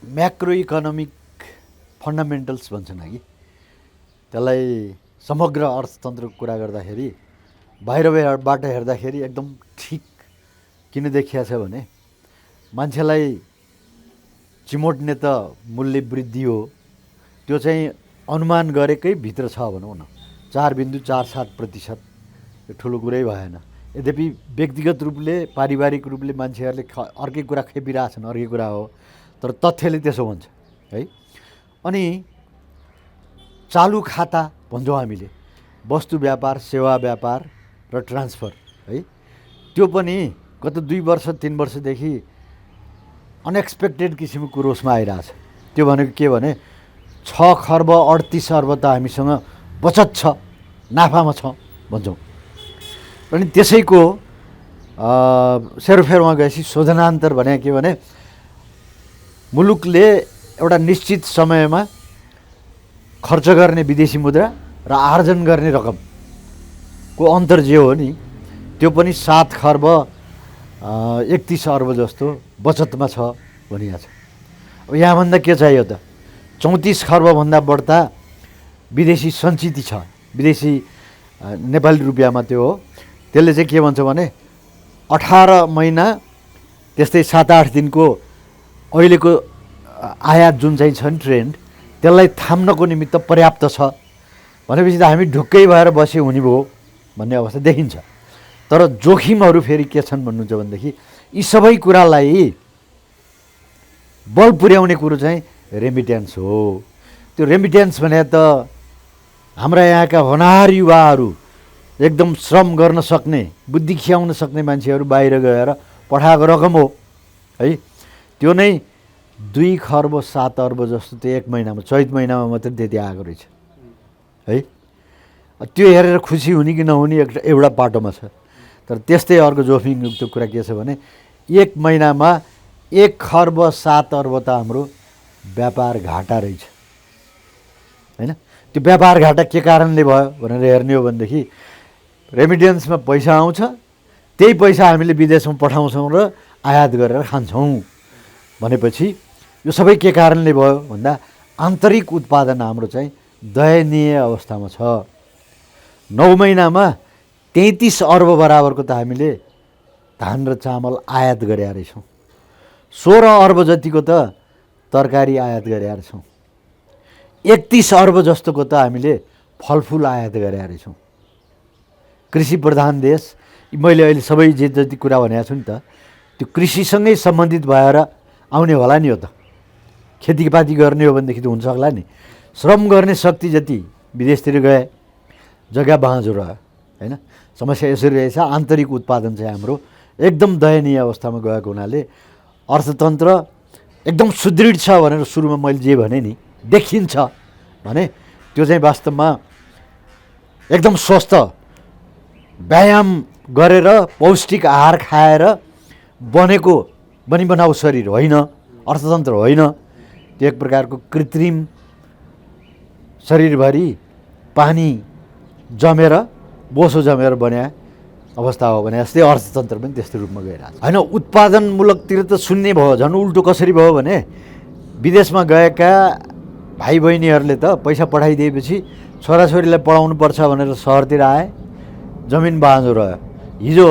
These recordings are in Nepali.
म्याक्रो इकोनोमिक फन्डामेन्टल्स भन्छन् कि त्यसलाई समग्र अर्थतन्त्रको कुरा गर्दाखेरि बाहिरबाट हेर्दाखेरि एकदम ठिक किन देखिया छ भने मान्छेलाई चिमोट्ने त मूल्य वृद्धि हो, त्यो चाहिँ अनुमान गरेकै भित्र छ भनौँ न, 4.47%, यो ठुलो कुरै भएन। यद्यपि व्यक्तिगत रूपले पारिवारिक रूपले मान्छेहरूले अर्कै कुरा खेपिरहेछन्, अर्कै कुरा हो, तर तथ्यले त्यसो भन्छ है। अनि चालु खाता भन्छौँ हामीले, वस्तु व्यापार, सेवा व्यापार र ट्रान्सफर है, त्यो पनि गत 2 वर्ष 3 वर्षदेखि अनएक्सपेक्टेड किसिमको रोसमा आइरहेछ। त्यो भनेको के भने 6 खर्ब 38 अर्ब त हामीसँग बचत छ, नाफामा छ भन्छौँ। अनि त्यसैको सेरोफेरोमा गएपछि शोधनान्तर भने के भने मुलुकले एउटा निश्चित समयमा खर्च गर्ने विदेशी मुद्रा र आर्जन गर्ने रकमको अन्तर जे हो नि, त्यो पनि 7 खर्ब 31 अर्ब जस्तो बचतमा छ भनिएको छ। अब यहाँभन्दा के चाहियो त, 34 खर्बभन्दा बढ्ता विदेशी सञ्चित छ, विदेशी नेपाली रुपियाँमा त्यो हो। त्यसले चाहिँ के भन्छ भने 18 महिना त्यस्तै 7-8 दिनको अहिलेको आयात जुन चाहिँ छ नि ट्रेन्ड, त्यसलाई थाम्नको निमित्त पर्याप्त छ भनेपछि त हामी ढुक्कै भएर बसे हुने भयो भन्ने अवस्था देखिन्छ। तर जोखिमहरू फेरि के छन् भन्नुहुन्छ भनेदेखि यी सबै कुरालाई बल पुर्याउने कुरो चाहिँ रेमिट्यान्स हो। त्यो रेमिट्यान्स भने त हाम्रा यहाँका होनहार युवाहरू, एकदम श्रम गर्न सक्ने, बुद्धि खियाउन सक्ने मान्छेहरू बाहिर गएर पठाएको रकम हो है। त्यो नै 2 खर्ब 7 अर्ब जस्तो त्यो 1 महिनामा, चैत महिनामा मात्रै त्यति आएको रहेछ है। त्यो हेरेर खुसी हुने कि नहुने एउटा पाटोमा छ। तर त्यस्तै अर्को जोखिमयुक्त कुरा के छ भने 1 महिनामा 1 खर्ब 7 अर्ब त हाम्रो व्यापार घाटा रहेछ होइन। त्यो व्यापार घाटा के कारणले भयो भनेर हेर्ने हो भनेदेखि रेमिटेन्समा पैसा आउँछ, त्यही पैसा हामीले विदेशमा पठाउँछौँ र आयात गरेर खान्छौँ भनेपछि यो सबै के कारणले भयो भन्दा आन्तरिक उत्पादन हाम्रो चाहिँ दयनीय अवस्थामा छ। 9 महिनामा 33 अर्ब बराबरको त हामीले धान र चामल आयात गरेका रहेछौँ, 16 अर्ब जतिको त तरकारी आयात गरेका रहेछौँ, 31 अर्ब जस्तोको त हामीले फलफुल आयात गरेका रहेछौँ। कृषि प्रधान देश, मैले अहिले सबै जे जति कुरा भनेको छु नि त, त्यो कृषिसँगै सम्बन्धित भएर आउने होला नि। हो त खेतीपाती गर्ने हो भनेदेखि त हुन्छ होला नि। श्रम गर्ने शक्ति जति विदेशतिर गए, जग्गा बाँझो रह्यो होइन। समस्या यसरी रहेछ, आन्तरिक उत्पादन चाहिँ हाम्रो एकदम दयनीय अवस्थामा गएको हुनाले अर्थतन्त्र एकदम सुदृढ छ भनेर सुरुमा मैले जे भने नि देखिन्छ भने त्यो चाहिँ वास्तवमा एकदम स्वस्थ व्यायाम गरेर पौष्टिक आहार खाएर बनेको बनाउ शरीर होइन, अर्थतन्त्र होइन। त्यो एक प्रकारको कृत्रिम शरीरभरि पानी जमेर बोसो जमेर बन्या अवस्था हो भने जस्तै अर्थतन्त्र पनि त्यस्तो रूपमा गइरहेको छ होइन। उत्पादनमूलकतिर त शून्य भयो, झन् उल्टो कसरी भयो भने विदेशमा गएका भाइ बहिनीहरूले त पैसा पठाइदिएपछि छोराछोरीलाई पढाउनु पर्छ भनेर सहरतिर आए, जमिन बाँझो रह्यो। हिजो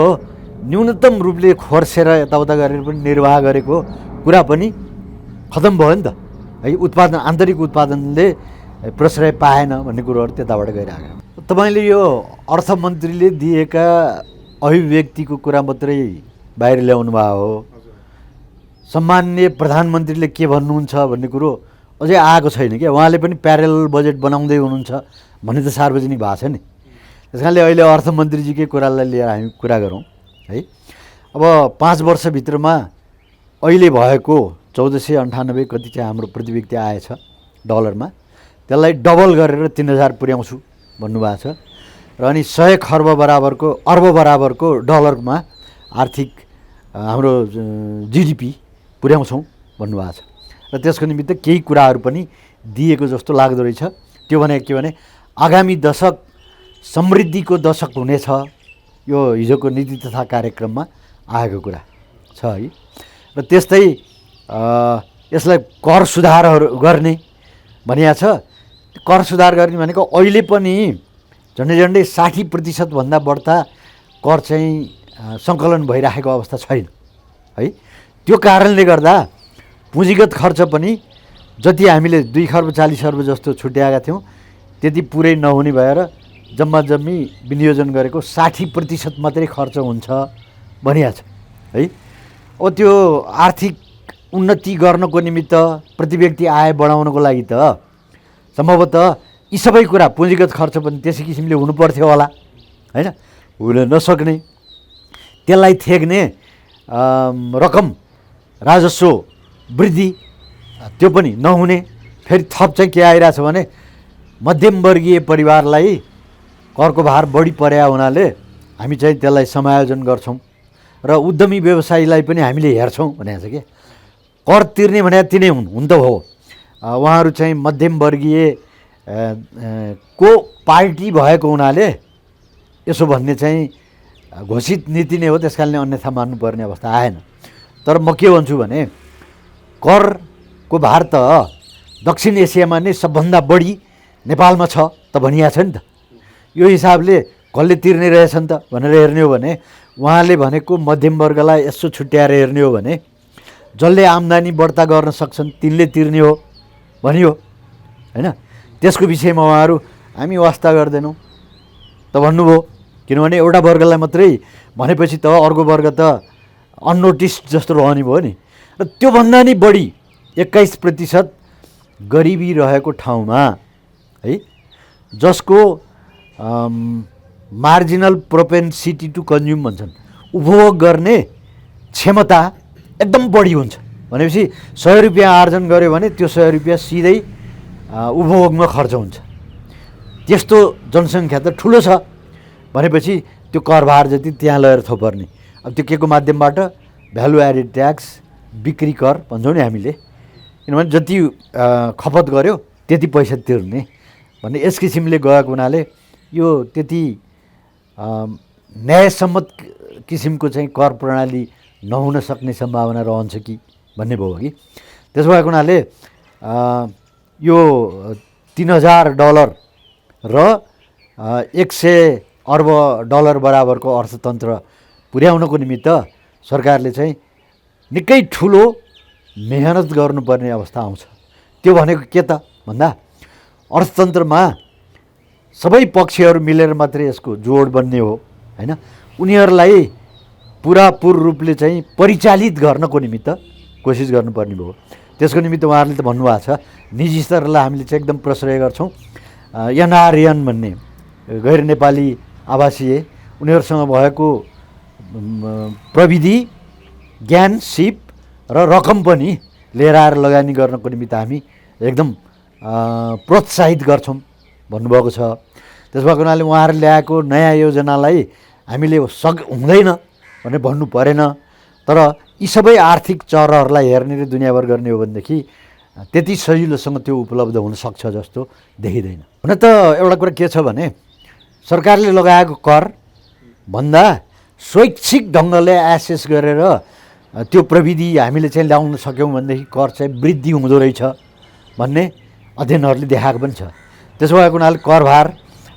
न्यूनतम रूपले खोर्सेर यताउता गरेर पनि निर्वाह गरेको कुरा पनि खतम भयो नि त है। उत्पादन, आन्तरिक उत्पादनले प्रश्रय पाएन भन्ने कुरोहरू त्यताबाट गइरहेको। तपाईँले यो अर्थमन्त्रीले दिएका अभिव्यक्तिको कुरा मात्रै बाहिर ल्याउनु भएको हो, सम्माननीय प्रधानमन्त्रीले के भन्नुहुन्छ भन्ने कुरो अझै आएको छैन क्या। उहाँले पनि प्यारेलल बजेट बनाउँदै हुनुहुन्छ भन्ने त सार्वजनिक भएको छ नि। त्यस कारणले अहिले अर्थमन्त्रीजीकै कुरालाई लिएर हामी कुरा गरौँ है। अब 5 वर्षभित्रमा अहिले भएको 1498 कति चाहिँ हाम्रो प्रति व्यक्ति आएछ डलरमा, त्यसलाई डबल गरेर 3000 पुर्याउँछु भन्नुभएको छ। र अनि 100 खर्ब बराबरको, अर्ब बराबरको डलरमा आर्थिक हाम्रो जिडिपी पुर्याउँछौँ भन्नुभएको छ। र त्यसको निमित्त केही कुराहरू पनि दिएको जस्तो लाग्दो रहेछ। त्यो भने के भने आगामी दशक समृद्धिको दशक हुनेछ, यो हिजोको नीति तथा कार्यक्रममा आएको कुरा छ है। र त्यस्तै यसलाई कर सुधारहरू गर्ने भनिएको छ। कर सुधार गर्ने भनेको अहिले पनि झन्डै 60%भन्दा बढ्ता कर चाहिँ सङ्कलन भइराखेको अवस्था छैन है। त्यो कारणले गर्दा पुँजीगत खर्च पनि जति हामीले 2 खर्ब 40 अर्ब जस्तो छुट्याएका थियौँ त्यति पुरै नहुने भएर जम्मा जम्मी विनियोजन गरेको 60% मात्रै खर्च हुन्छ भनिएको छ है। अब त्यो आर्थिक उन्नति गर्नको निमित्त प्रति व्यक्ति आय बढाउनको लागि त सम्भवतः यी सबै कुरा पुँजीगत खर्च पनि त्यसै किसिमले हुनुपर्थ्यो होला हैन, हुन नसक्ने, त्यसलाई थेग्ने रकम राजस्व वृद्धि त्यो पनि नहुने। फेरि थप चाहिँ के आइरहेछ भने मध्यमवर्गीय परिवारलाई करको भार बढी परेका हुनाले हामी चाहिँ त्यसलाई समायोजन गर्छौँ र उद्यमी व्यवसायीलाई पनि हामीले हेर्छौँ भनेको छ। के कर तिर्ने भने तिनै हुन् त हो, उहाँहरू चाहिँ मध्यमवर्गीय को पार्टी भएको हुनाले यसो भन्ने चाहिँ घोषित नीति नै हो, त्यस कारणले अन्यथा मान्नुपर्ने अवस्था आएन। तर म के भन्छु भने करको भार त दक्षिण एसियामा नै सबभन्दा बढी नेपालमा छ त भनिएको छ नि त। यो हिसाबले कसले तिर्ने रहेछन् त भनेर हेर्ने हो भने उहाँले भनेको मध्यमवर्गलाई यसो छुट्याएर हेर्ने हो भने जसले आम्दानी बढ्ता गर्न सक्छन् तिनले तिर्ने हो भनियो हैन। त्यसको विषयमा उहाँहरू हामी वास्ता गर्दैनौँ त भन्नुभयो, किनभने एउटा वर्गलाई मात्रै भनेपछि त अर्को वर्ग त अननोटिस्ड जस्तो रहने भयो नि। र त्योभन्दा नि बढी 21% गरिबी रहेको ठाउँमा है, जसको मार्जिनल प्रोपेन्सिटी टु कन्ज्युम भन्छन्, उपभोग गर्ने क्षमता एकदम बढी हुन्छ भनेपछि 100 रुपियाँ आर्जन गर्यो भने त्यो 100 रुपियाँ सिधै उपभोगमा खर्च हुन्छ। त्यस्तो जनसङ्ख्या त ठुलो छ भनेपछि त्यो करभार जति त्यहाँ लगेर थोपर्ने। अब त्यो के को माध्यमबाट? भ्यालु एडेड ट्याक्स, बिक्री कर भन्छौँ नि हामीले, किनभने जति खपत गर्यो त्यति पैसा तिर्ने भन्ने यस किसिमले गएको हुनाले यो त्यति न्यायसम्मत किसिमको चाहिँ कर प्रणाली नहुन सक्ने सम्भावना रहन्छ कि भन्ने भयो कि। त्यसो भएको हुनाले यो $3000 र 100 अर्ब डलर बराबरको अर्थतन्त्र पुर्याउनको निमित्त सरकारले चाहिँ निकै ठुलो मेहनत गर्नुपर्ने अवस्था आउँछ। त्यो भनेको के त भन्दा अर्थतन्त्रमा सबै पक्षहरू मिलेर मात्रै यसको जोड बन्ने हो हैन। उनीहरूलाई पुरापुर रूपले चाहिँ परिचालित गर्नको निमित्त कोसिस गर्नुपर्ने भयो। त्यसको निमित्त उहाँहरूले त भन्नुभएको छ निजी स्तरलाई हामीले चाहिँ एकदम प्रश्रय गर्छौँ। एनआरएन भन्ने गैर नेपाली आवासीय उनीहरूसँग भएको प्रविधि, ज्ञान, सिप र रकम पनि लिएर आएर लगानी गर्नको निमित्त हामी एकदम प्रोत्साहित गर्छौँ भन्नुभएको छ। त्यसो भएको हुनाले उहाँहरूले ल्याएको नयाँ योजनालाई हामीले हुँदैन भनेर भन्नु परेन। तर यी सबै आर्थिक चरहरूलाई हेर्ने र दुनियाँभर गर्ने हो भनेदेखि त्यति सजिलोसँग त्यो उपलब्ध हुनसक्छ जस्तो देखिँदैन। हुन त एउटा कुरा के छ भने सरकारले लगाएको कर भन्दा स्वैच्छिक ढङ्गले एसेस गरेर त्यो प्रविधि हामीले चाहिँ ल्याउन सक्यौँ भनेदेखि कर चाहिँ वृद्धि हुँदो रहेछ भन्ने अध्ययनहरूले देखाएको पनि छ। त्यसो भएको हुनाले कर भार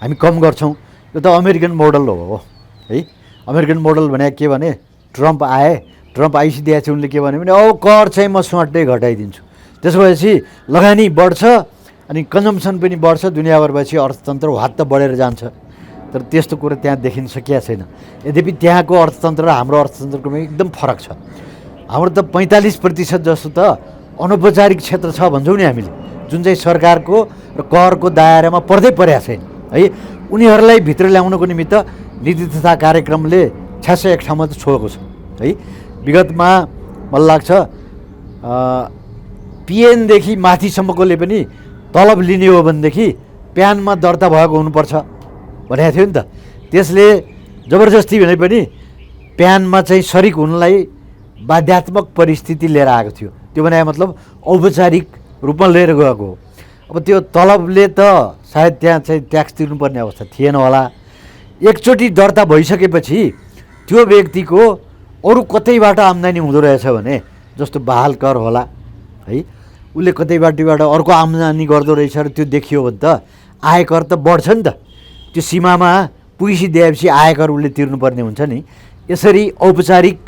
हामी कम गर्छौँ। यो त अमेरिकन मोडल हो है। अमेरिकन मोडल भने के भने ट्रम्प आइसकेपछि उनले के भन्यो भने कर चाहिँ म स्वाटै घटाइदिन्छु, त्यसो भएपछि लगानी बढ्छ अनि कन्जम्सन पनि बढ्छ, दुनियाँभर भएपछि अर्थतन्त्र हात त बढेर जान्छ। तर त्यस्तो कुरा त्यहाँ देखिन सकिएको छैन। यद्यपि त्यहाँको अर्थतन्त्र र हाम्रो अर्थतन्त्रकोमा एकदम फरक छ। हाम्रो त 45% जस्तो त अनौपचारिक क्षेत्र छ भन्छौँ नि हामीले, जुन चाहिँ सरकारको र करको दायरामा पर्दै परेको छैन है। उनीहरूलाई भित्र ल्याउनको निमित्त नीति तथा कार्यक्रमले छ्यास एक ठाउँमा त छोएको छ है। विगतमा मलाई लाग्छ पिएनदेखि माथिसम्मकोले पनि तलब लिने हो भनेदेखि प्यानमा दर्ता भएको हुनुपर्छ भनेको थियो नि त। त्यसले जबरजस्ती भने पनि प्यानमा चाहिँ सरिक हुनलाई बाध्यात्मक परिस्थिति लिएर आएको थियो। त्यो भने मतलब औपचारिक रूपमा लिएर गएको हो। अब त्यो तलबले त सायद त्यहाँ चाहिँ ट्याक्स तिर्नुपर्ने अवस्था थिएन होला। एकचोटि दर्ता भइसकेपछि त्यो व्यक्तिको अरू कतैबाट आम्दानी हुँदो रहेछ भने जस्तो बहाल कर होला है। उसले कतैबाटबाट अर्को आम्दानी गर्दो रहेछ र त्यो देखियो भने त आयकर त बढ्छ नि त। त्यो सीमामा पुगिसकेपछि आयकर उसले तिर्नुपर्ने हुन्छ नि। यसरी औपचारिक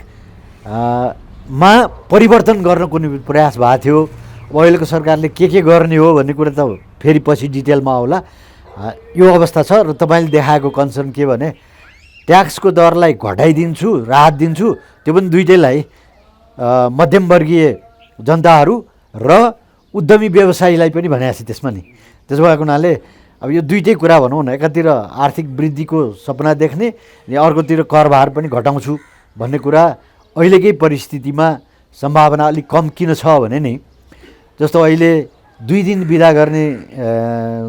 मा परिवर्तन गर्न कुनै प्रयास भएको थियो। अब अहिलेको सरकारले के गर्ने हो भन्ने कुरा त फेरि पछि डिटेलमा आउला। यो अवस्था छ र तपाईँले देखाएको कन्सर्न के भने ट्याक्सको दरलाई घटाइदिन्छु, राहत दिन्छु, त्यो पनि दुइटैलाई, मध्यमवर्गीय जनताहरू र उद्यमी व्यवसायीलाई पनि भनेको छ त्यसमा नि। त्यसो भएको हुनाले अब यो दुइटै कुरा भनौँ न, एकातिर आर्थिक वृद्धिको सपना देख्ने अनि अर्कोतिर करभार पनि घटाउँछु भन्ने कुरा अहिलेकै परिस्थितिमा सम्भावना अलिक कम किन छ भने नि, जस्तो अहिले 2 दिन बिदा गर्ने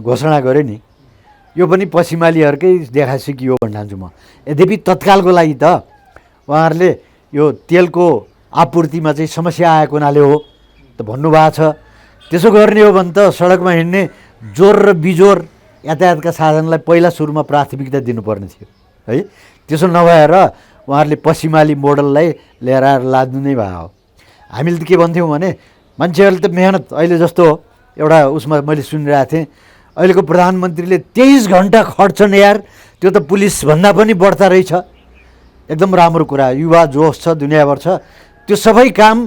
घोषणा गरे नि, यो पनि पश्चिमालीहरूकै देखासिकी हो भन्न चाहन्छु म। यद्यपि तत्कालको लागि त उहाँहरूले यो तेलको आपूर्तिमा चाहिँ समस्या आएको हुनाले हो त भन्नुभएको छ। त्यसो गर्ने हो भने त सडकमा हिँड्ने जोर र बिजोर यातायातका साधनलाई पहिला सुरुमा प्राथमिकता दिनुपर्ने थियो है। त्यसो नभएर उहाँहरूले पश्चिमाली मोडललाई लिएर आएर लाद्नु नै भयो हो। हामीले त के भन्थ्यौँ भने मान्छेहरूले त मेहनत, अहिले जस्तो एउटा उसमा मैले सुनिरहेको थिएँ, अहिलेको प्रधानमन्त्रीले 23 घन्टा खट्छन् यार, त्यो त पुलिसभन्दा पनि बढ्ता रहेछ। एकदम राम्रो कुरा, युवा जोस छ, दुनियाँभर छ। त्यो सबै काम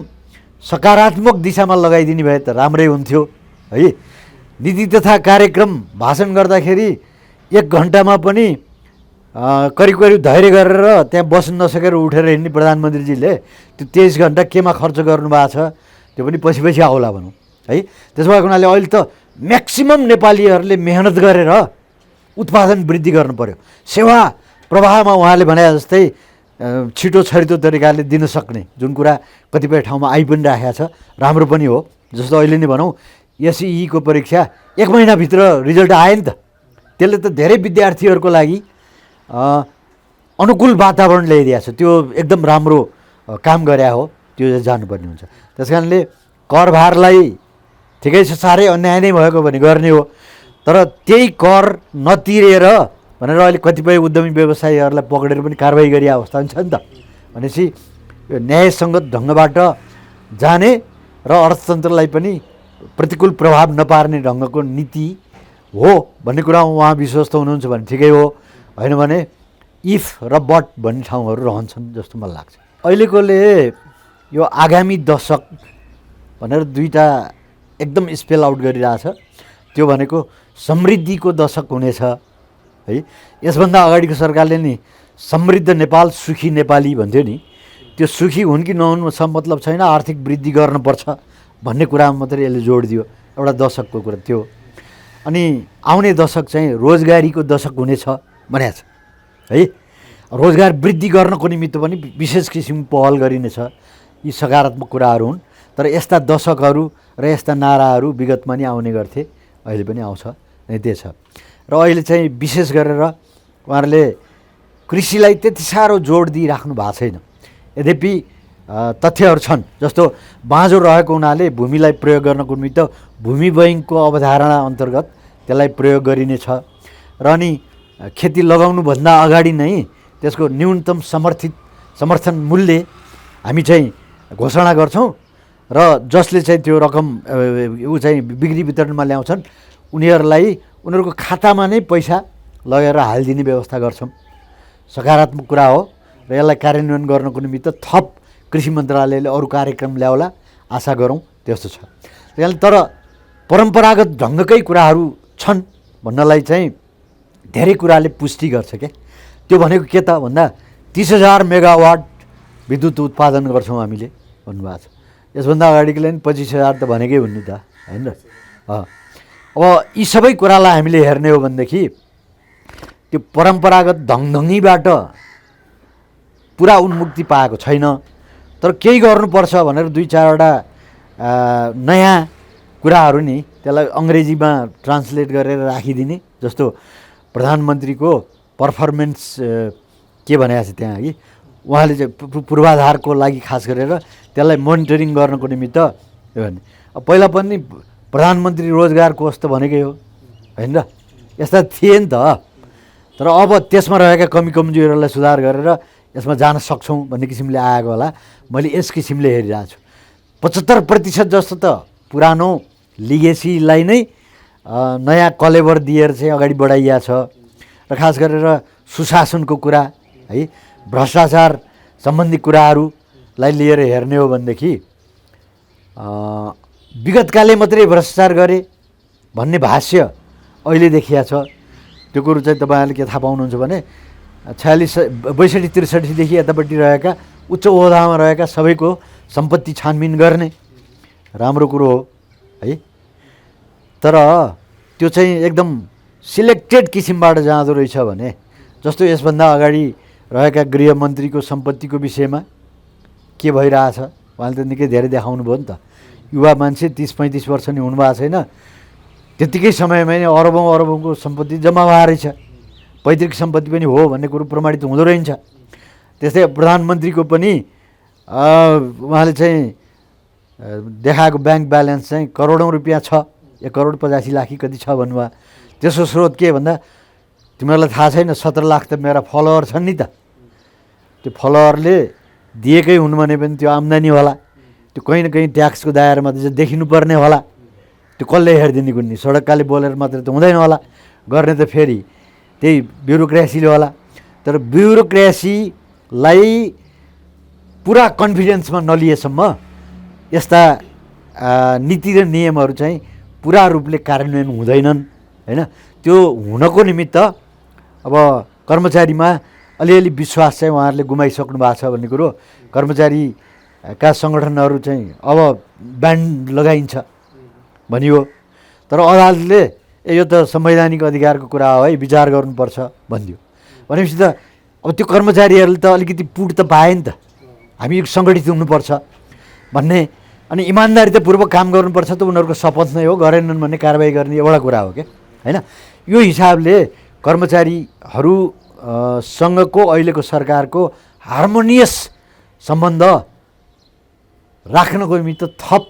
सकारात्मक दिशामा लगाइदिने भए त राम्रै हुन्थ्यो है। नीति तथा कार्यक्रम भाषण गर्दाखेरि 1 घन्टामा पनि करिब धैर्य गरेर त्यहाँ बस्न नसकेर उठेर हिँड्ने प्रधानमन्त्रीजीले त्यो 23 घन्टा केमा खर्च गर्नुभएको छ, त्यो पनि पछि आउला भनौँ है। त्यसो भएको हुनाले अहिले त म्याक्सिमम नेपालीहरूले मेहनत गरेर उत्पादन वृद्धि गर्नु पर्यो। सेवा प्रवाहमा उहाँले भने जस्तै छिटो छरितो तरिकाले दिन सक्ने जुन कुरा कतिपय ठाउँमा आइ पनि राखेको छ, राम्रो पनि हो। जस्तो अहिले नै भनौँ एसइईको परीक्षा 1 महिनाभित्र रिजल्ट आयो नि त। त्यसले त धेरै विद्यार्थीहरूको लागि अनुकूल वातावरण ल्याइदिएको छ। त्यो एकदम राम्रो काम गरे हो, त्यो जानुपर्ने हुन्छ। त्यस कारणले करभारलाई ठिकै छ, साह्रै अन्याय नै भएको भने गर्ने हो, तर त्यही कर नतिरेर भनेर अहिले कतिपय उद्यमी व्यवसायीहरूलाई पक्रेर पनि कारवाही गरिएको अवस्था पनि छ नि त। भनेपछि यो न्यायसङ्गत ढङ्गबाट जाने र अर्थतन्त्रलाई पनि प्रतिकूल प्रभाव नपार्ने ढङ्गको नीति हो भन्ने कुरा उहाँ विश्वस्त हुनुहुन्छ भने ठिकै हो, होइन भने इफ र बट भन्ने ठाउँहरू रहन्छन् जस्तो मलाई लाग्छ। अहिलेकोले यो आगामी दशक भनेर 2टा एकदम स्पेल आउट गरिरहेछ। त्यो भनेको समृद्धिको दशक हुनेछ है। यसभन्दा अगाडिको सरकारले नि समृद्ध नेपाल सुखी नेपाली भन्थ्यो नि, त्यो सुखी हुन् कि नहुन् मतलब छैन, आर्थिक वृद्धि गर्नुपर्छ भन्ने कुरामा मात्रै यसले जोड दियो। एउटा दशकको कुरा त्यो। अनि आउने दशक चाहिँ रोजगारीको दशक हुनेछ भनेको छ है। रोजगार वृद्धि गर्नको निमित्त पनि विशेष किसिमको पहल गरिनेछ। यी सकारात्मक कुराहरू हुन्, तर यस्ता दशकहरू र यस्ता नाराहरू विगतमा नि आउने गर्थे, अहिले पनि आउँछ नै त्यो छ। र अहिले चाहिँ विशेष गरेर उहाँहरूले कृषिलाई त्यति साह्रो जोड दिइराख्नु भएको छैन। यद्यपि तथ्यहरू छन्, जस्तो बाँझो रहेको हुनाले भूमिलाई प्रयोग गर्नको निमित्त भूमि बैङ्कको अवधारणा अन्तर्गत त्यसलाई प्रयोग गरिनेछ र अनि खेती लगाउनुभन्दा अगाडि नै त्यसको न्यूनतम समर्थन मूल्य हामी चाहिँ घोषणा गर्छौँ र जसले चाहिँ त्यो रकम चाहिँ बिक्री वितरणमा ल्याउँछन् उनीहरूलाई उनीहरूको खातामा नै पैसा लगेर हालिदिने व्यवस्था गर्छौँ। सकारात्मक कुरा हो र यसलाई कार्यान्वयन गर्नको निमित्त थप कृषि मन्त्रालयले अरू कार्यक्रम ल्याउला, आशा गरौँ त्यस्तो छ। तर परम्परागत ढङ्गकै कुराहरू छन् भन्नलाई चाहिँ धेरै कुराले पुष्टि गर्छ क्या। त्यो भनेको के त भन्दा 30,000 मेगावाट विद्युत उत्पादन गर्छौँ हामीले भन्नुभएको छ। यसभन्दा अगाडिको लागि 25,000 त भनेकै हुन् नि त, होइन र? अब यी सबै कुरालाई हामीले हेर्ने हो भनेदेखि त्यो परम्परागत ढङढङीबाट पुरा उन्मुक्ति पाएको छैन। तर केही गर्नुपर्छ भनेर 2-4वटा नयाँ कुराहरू नि त्यसलाई अङ्ग्रेजीमा ट्रान्सलेट गरेर राखिदिने, जस्तो प्रधानमन्त्रीको पर्फर्मेन्स के भनेको छ त्यहाँ कि उहाँले चाहिँ पूर्वाधारको लागि खास गरेर त्यसलाई मोनिटरिङ गर्नको निमित्त भने पहिला पनि प्रधानमन्त्री रोजगार कोष त भनेकै हो, होइन र? यस्ता थिए नि त। तर अब त्यसमा रहेका कमी कमजोरीहरूलाई सुधार गरेर यसमा जान सक्छौँ भन्ने किसिमले आएको होला। मैले यस किसिमले हेरिरहेको छु। 75% जस्तो त पुरानो लिगेसीलाई नै नयाँ कलेबर दिएर चाहिँ अगाडि बढाइएको छ र खास गरेर सुशासनको कुरा है भ्रष्टाचार सम्बन्धी कुराहरूलाई लिएर हेर्ने हो भनेदेखि विगतकाले मात्रै भ्रष्टाचार गरे भन्ने भाष्य अहिले देखिया छ। त्यो कुरो चाहिँ तपाईँहरूले के थाहा पाउनुहुन्छ भने 46 62 63देखि यतापट्टि रहेका उच्च ओहदामा रहेका सबैको सम्पत्ति छानबिन गर्ने राम्रो कुरो हो है। तर त्यो चाहिँ एकदम सिलेक्टेड किसिमबाट जाँदो रहेछ भने जस्तो यसभन्दा अगाडि रहेका गृहमन्त्रीको सम्पत्तिको विषयमा के भइरहेछ उहाँले त निकै धेरै देखाउनु भयो नि त। युवा मान्छे 30-35 वर्ष नि हुनुभएको छैन, त्यतिकै समयमा नै अरबौँको सम्पत्ति जम्मा भएर छ। पैतृक सम्पत्ति पनि हो भन्ने कुरो प्रमाणित हुँदो रहन्छ। त्यस्तै प्रधानमन्त्रीको पनि उहाँले चाहिँ देखाएको ब्याङ्क ब्यालेन्स चाहिँ करोडौँ रुपियाँ छ, 1,85,00,000 कति छ भन्नुभयो। त्यसको स्रोत के भन्दा तिमीहरूलाई थाहा छैन 17 लाख त मेरा फलोवर छन् नि त। त्यो फलोवरले दिएकै हुन् भने पनि त्यो आम्दानी होला, त्यो कहीँ न कहीँ ट्याक्सको दायरामा त देखिनुपर्ने होला। त्यो कसले हेरिदिने कुन्नी, सडककाले बोलेर मात्रै त हुँदैन होला, गर्ने त फेरि त्यही ब्युरोक्रेसीले होला। तर ब्युरोक्रेसीलाई पुरा कन्फिडेन्समा नलिएसम्म यस्ता नीति र नियमहरू चाहिँ पुरा रूपले कार्यान्वयन हुँदैनन् हैन। त्यो हुनको निमित्त अब कर्मचारीमा अलिअलि विश्वास चाहिँ उहाँहरूले गुमाइसक्नु भएको छ भन्ने कुरो कर्मचारीका सङ्गठनहरू चाहिँ अब ब्यान्ड लगाइन्छ भनियो। तर अदालतले यो त संवैधानिक अधिकारको कुरा हो है, विचार गर्नुपर्छ भनिदियो। भनेपछि त अब त्यो कर्मचारीहरूले त अलिकति पुट त पाए नि त, हामी सङ्गठित हुनुपर्छ भन्ने अनि इमान्दारितापूर्वक काम गर्नुपर्छ त उनीहरूको शपथ नै हो, गरेनन् भन्ने कारबाही गर्ने एउटा कुरा हो क्या हैन। यो हिसाबले कर्मचारीहरू सँगको अहिलेको सरकारको हार्मोनियस सम्बन्ध राख्नको निमित्त थप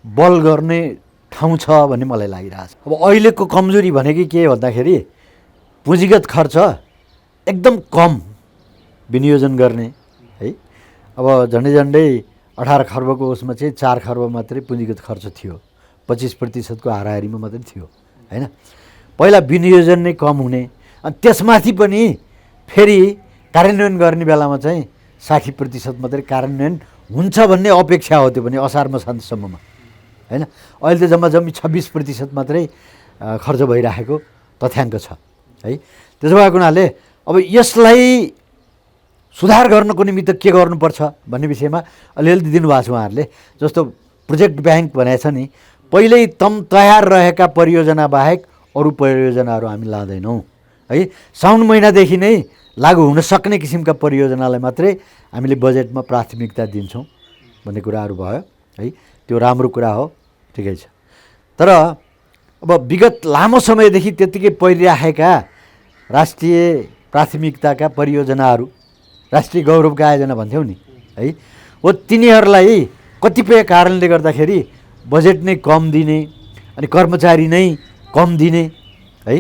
बल गर्ने ठाउँ छ भन्ने मलाई लागिरहेछ। अब अहिलेको कमजोरी भनेकै के भन्दाखेरि पुँजीगत खर्च एकदम कम विनियोजन गर्ने है। अब झन्डै 18 खर्बको उसमा चाहिँ 4 खर्ब मात्रै पुँजीगत खर्च थियो, 25% हाराहारीमा मात्रै थियो हैन। पहिला विनियोजन नै कम हुने, अनि त्यसमाथि पनि फेरि कार्यान्वयन गर्ने बेलामा चाहिँ 60% मात्रै कार्यान्वयन हुन्छ भन्ने अपेक्षा हो। त्यो पनि असार मसान्तसम्ममा हैन। अहिले त जम्मी 26% मात्रै खर्च भइरहेको तथ्याङ्क छ है। त्यसो भएको हुनाले अब यसलाई सुधार गर्नको निमित्त के गर्नुपर्छ भन्ने विषयमा अलिअलि दिनुभएको छ उहाँहरूले। जस्तो प्रोजेक्ट ब्याङ्क भनेको छ नि, पहिल्यै तयार रहेका परियोजना बाहेक अरू परियोजनाहरू हामी लाँदैनौँ है। साउन महिनादेखि नै लागू हुन सक्ने किसिमका परियोजनालाई मात्रै हामीले बजेटमा प्राथमिकता दिन्छौँ भन्ने कुराहरू भयो है। त्यो राम्रो कुरा हो, ठिकै छ। तर अब विगत लामो समयदेखि त्यत्तिकै परिराखेका राष्ट्रिय प्राथमिकताका परियोजनाहरू, राष्ट्रिय गौरवका आयोजना भन्थ्यौँ नि है, हो तिनीहरूलाई कतिपय कारणले गर्दाखेरि बजेट नै कम दिने अनि कर्मचारी नै कम दिने है,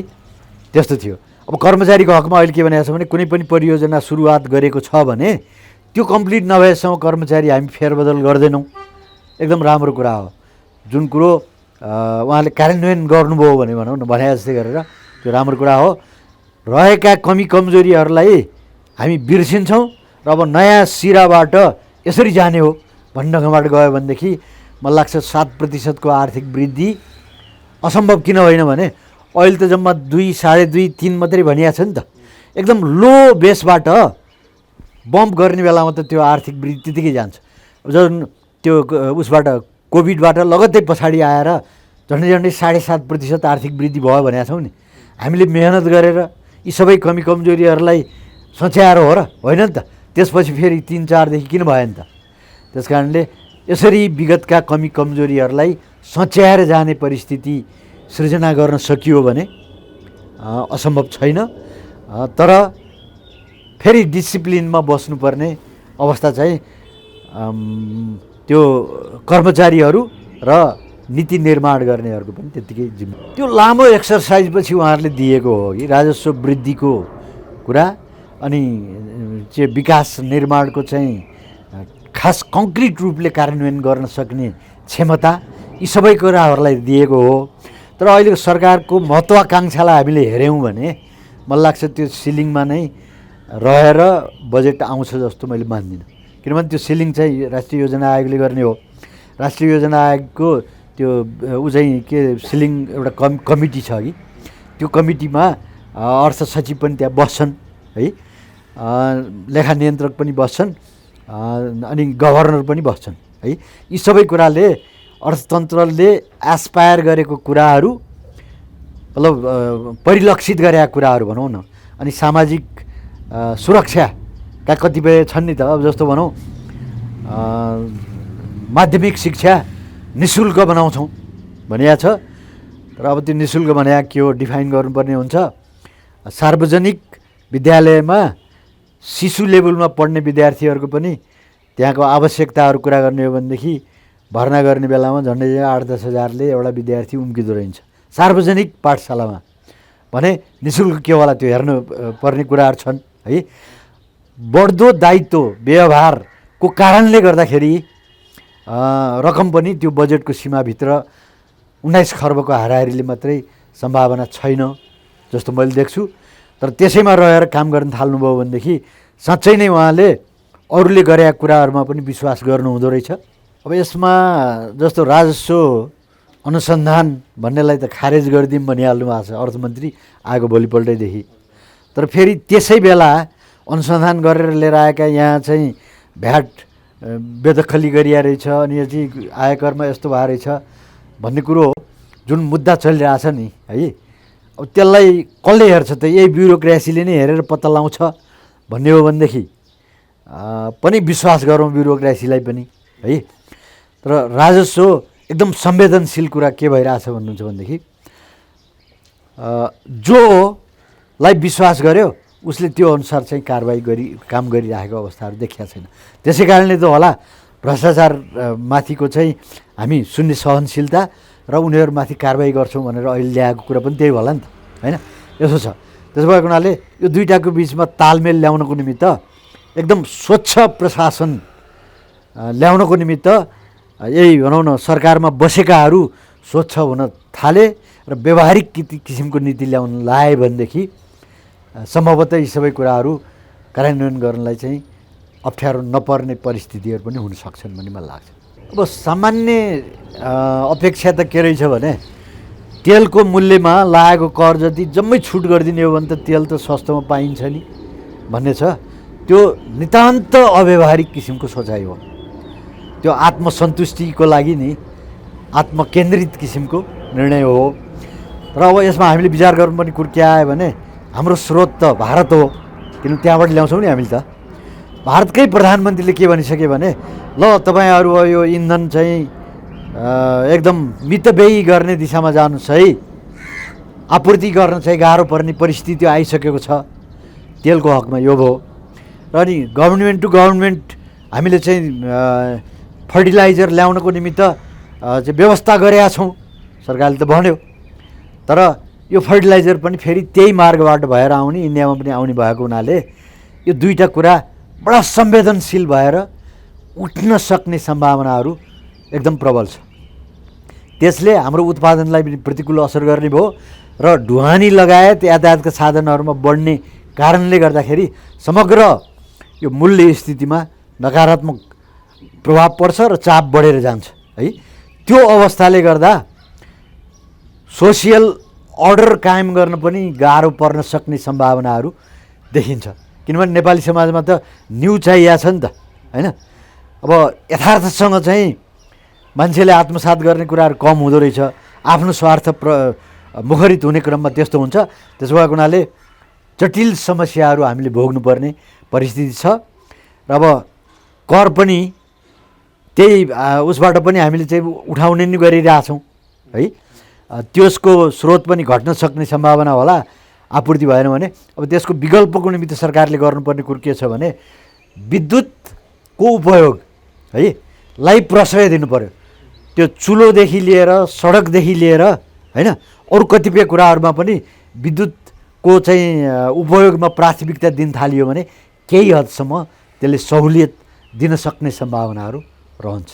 त्यस्तो थियो। अब कर्मचारीको हकमा अहिले के भनेको छ भने कुनै पनि परियोजना सुरुवात गरेको छ भने त्यो कम्प्लिट नभएसम्म कर्मचारी हामी फेरबदल गर्दैनौँ। एकदम राम्रो कुरा हो। जुन कुरो उहाँले कार्यान्वयन गर्नुभयो भने भनौँ न, भने जस्तै गरेर त्यो राम्रो कुरा हो। रहेका कमी कमजोरीहरूलाई हामी बिर्सिन्छौँ र अब नयाँ सिराबाट यसरी जाने हो भन्ने ढङ्गबाट गयो भनेदेखि मलाई लाग्छ 7% आर्थिक वृद्धि असम्भव किन होइन भने अहिले त जम्मा 2, 2.5, 3 मात्रै भनिएको छ नि त। एकदम लो बेसबाट बम्प गर्ने बेलामा त त्यो आर्थिक वृद्धि त्यतिकै जान्छ। जुन त्यो उसबाट कोभिडबाट लगत्तै पछाडि आएर झन्डै 7.5% आर्थिक वृद्धि भयो भनेका छौँ नि। हामीले मेहनत गरेर यी सबै कमी कमजोरीहरूलाई सच्याएर हो र होइन नि त। त्यसपछि फेरि 3-4देखि किन भयो नि त। त्यस कारणले यसरी विगतका कमी कमजोरीहरूलाई सच्याएर जाने परिस्थिति सृजना गर्न सकियो भने असम्भव छैन। तर फेरि डिसिप्लिनमा बस्नुपर्ने अवस्था चाहिँ त्यो कर्मचारीहरू र नीति निर्माण गर्नेहरूको पनि त्यत्तिकै जिम्मेवारी। त्यो लामो एक्सर्साइजपछि उहाँहरूले दिएको हो कि राजस्व वृद्धिको कुरा अनि चाहिँ विकास निर्माणको चाहिँ खास कङ्क्रिट रूपले कार्यान्वयन गर्न सक्ने क्षमता यी सबै कुराहरूलाई दिएको हो। तर अहिलेको सरकारको महत्त्वाकाङ्क्षालाई हामीले हेऱ्यौँ भने मलाई लाग्छ त्यो सिलिङमा नै रहेर बजेट आउँछ जस्तो मैले मान्दिनँ। किनभने त्यो सिलिङ चाहिँ राष्ट्रिय योजना आयोगले गर्ने हो। राष्ट्रिय योजना आयोगको त्यो ऊ चाहिँ के सिलिङ एउटा कमिटी छ कि त्यो कमिटीमा अर्थ सचिव पनि त्यहाँ बस्छन् है, लेखा नियन्त्रक पनि बस्छन्, अनि गभर्नर पनि बस्छन् है। यी सबै कुराले अर्थतन्त्रले एस्पायर गरेको कुराहरू मतलब परिलक्षित गरेका कुराहरू भनौँ न, अनि सामाजिक सुरक्षाका कतिपय छन् नि त। अब जस्तो भनौँ माध्यमिक शिक्षा निःशुल्क बनाउँछौँ भनिएको छ, तर अब त्यो निःशुल्क भनेको के हो डिफाइन गर्नुपर्ने हुन्छ। सार्वजनिक विद्यालयमा शिशु लेभलमा पढ्ने विद्यार्थीहरूको पनि त्यहाँको आवश्यकताहरू कुरा गर्ने हो भनेदेखि भर्ना गर्ने बेलामा झन्डै 8-10 हजारले एउटा विद्यार्थी उम्किँदो रहन्छ सार्वजनिक पाठशालामा भने निःशुल्क के होला त्यो हेर्नु पर्ने कुराहरू छन् है। बढ्दो दायित्व व्यवहारको कारणले गर्दाखेरि रकम पनि त्यो बजेटको सीमाभित्र 19 खर्बको हाराहारीले मात्रै सम्भावना छैन जस्तो मैले देख्छु। तर त्यसैमा रहेर काम गर्न थाल्नुभयो भनेदेखि साँच्चै नै उहाँले अरूले गरेका कुराहरूमा पनि विश्वास गर्नुहुँदो रहेछ। अब यसमा जस्तो राजस्व अनुसन्धान भन्नेलाई त खारेज गरिदिउँ भनिहाल्नु भएको छ अर्थमन्त्री आएको भोलिपल्टैदेखि। तर फेरि त्यसै बेला अनुसन्धान गरेर लिएर आएका यहाँ चाहिँ भ्याट बेदखली गरिया रहेछ अनि यो चाहिँ आयकरमा यस्तो भएको रहेछ भन्ने कुरो जुन मुद्दा चलिरहेछ नि है, अब त्यसलाई कसले हेर्छ त? यही ब्युरोक्रेसीले नै हेरेर पत्ता लगाउँछ भन्ने हो भनेदेखि पनि विश्वास गरौँ ब्युरोक्रेसीलाई पनि है। तर राजस्व एकदम संवेदनशील कुरा के भइरहेछ भन्नुहुन्छ भनेदेखि जोलाई विश्वास गर्यो उसले त्यो अनुसार चाहिँ कारबाही काम गरिरहेको अवस्थाहरू देखिया छैन। त्यसै कारणले त होला भ्रष्टाचार माथिको चाहिँ हामी शून्य सहनशीलता र उनीहरूमाथि कारबाही गर्छौँ भनेर अहिले ल्याएको कुरा पनि त्यही होला नि त होइन। यसो छ, त्यसो भएको हुनाले यो दुईटाको बिचमा तालमेल ल्याउनको निमित्त एकदम स्वच्छ प्रशासन ल्याउनको निमित्त यही भनौँ न सरकारमा बसेकाहरू स्वच्छ हुन थाले र व्यवहारिक किसिमको नीति ल्याउन लाए भनेदेखि सम्भवतः यी सबै कुराहरू कार्यान्वयन गर्नलाई चाहिँ अप्ठ्यारो नपर्ने परिस्थितिहरू पनि हुन सक्छन् भन्ने मलाई लाग्छ। अब सामान्य अपेक्षा त के रहेछ भने तेलको मूल्यमा लागेको कर जति जम्मै छुट गरिदिने हो भने त तेल त सस्तोमा पाइन्छ नि भन्ने छ। त्यो नितान्त अव्यवहारिक किसिमको सोचाइ हो। त्यो आत्मसन्तुष्टिको लागि नि आत्मकेन्द्रित किसिमको निर्णय हो। र अब यसमा हामीले विचार गर्नुपर्ने कुरो के आयो भने हाम्रो स्रोत त भारत हो, किन त्यहाँबाट ल्याउँछौँ नि हामीले त। भारतकै प्रधानमन्त्रीले के भनिसके भने ल तपाईँहरू यो इन्धन चाहिँ एकदम मितव्ययी गर्ने दिशामा जानुहोस् है, आपूर्ति गर्न चाहिँ गाह्रो पर्ने परिस्थिति आइसकेको छ तेलको हकमा यो भयो। र अनि गभर्मेन्ट टु गभर्मेन्ट हामीले चाहिँ फर्टिलाइजर ल्याउनको निमित्त चाहिँ व्यवस्था गरेका छौँ सरकारले त भन्यो। तर यो फर्टिलाइजर पनि फेरि त्यही मार्गबाट भएर आउने, इन्डियामा पनि आउने भएको हुनाले यो दुईटा कुरा बडा संवेदनशील भएर उठ्न सक्ने सम्भावनाहरू एकदम प्रबल छ। त्यसले हाम्रो उत्पादनलाई पनि प्रतिकूल असर गर्ने भयो र ढुवानी लगायत यातायातका साधनहरूमा बढ्ने कारणले गर्दाखेरि समग्र यो मूल्य स्थितिमा नकारात्मक प्रभाव पर्छ र चाप बढेर जान्छ है। त्यो अवस्थाले गर्दा सोसियल अर्डर कायम गर्न पनि गाह्रो पर्न सक्ने सम्भावनाहरू देखिन्छ। किनभने नेपाली समाजमा त न्यु चाहिएको छ नि त होइन। अब यथार्थसँग चाहिँ मान्छेले आत्मसात गर्ने कुराहरू कम हुँदो रहेछ, आफ्नो स्वार्थ मुखरित हुने क्रममा त्यस्तो हुन्छ। त्यसो भएको हुनाले जटिल समस्याहरू हामीले भोग्नुपर्ने परिस्थिति छ। र अब कर पनि त्यही उसबाट पनि हामीले चाहिँ उठाउने नै गरिरहेछौँ है। त्यसको स्रोत पनि घट्न सक्ने सम्भावना होला आपूर्ति भएन भने। अब त्यसको विकल्पको निमित्त सरकारले गर्नुपर्ने कुरो के छ भने विद्युतको उपयोग है लाई प्रश्रय दिनु पर्यो। त्यो चुलोदेखि लिएर सडकदेखि लिएर होइन अरू कतिपय कुराहरूमा पनि विद्युतको चाहिँ उपयोगमा प्राथमिकता दिन थालियो भने केही हदसम्म त्यसले सहुलियत दिन सक्ने सम्भावनाहरू रहन्छ।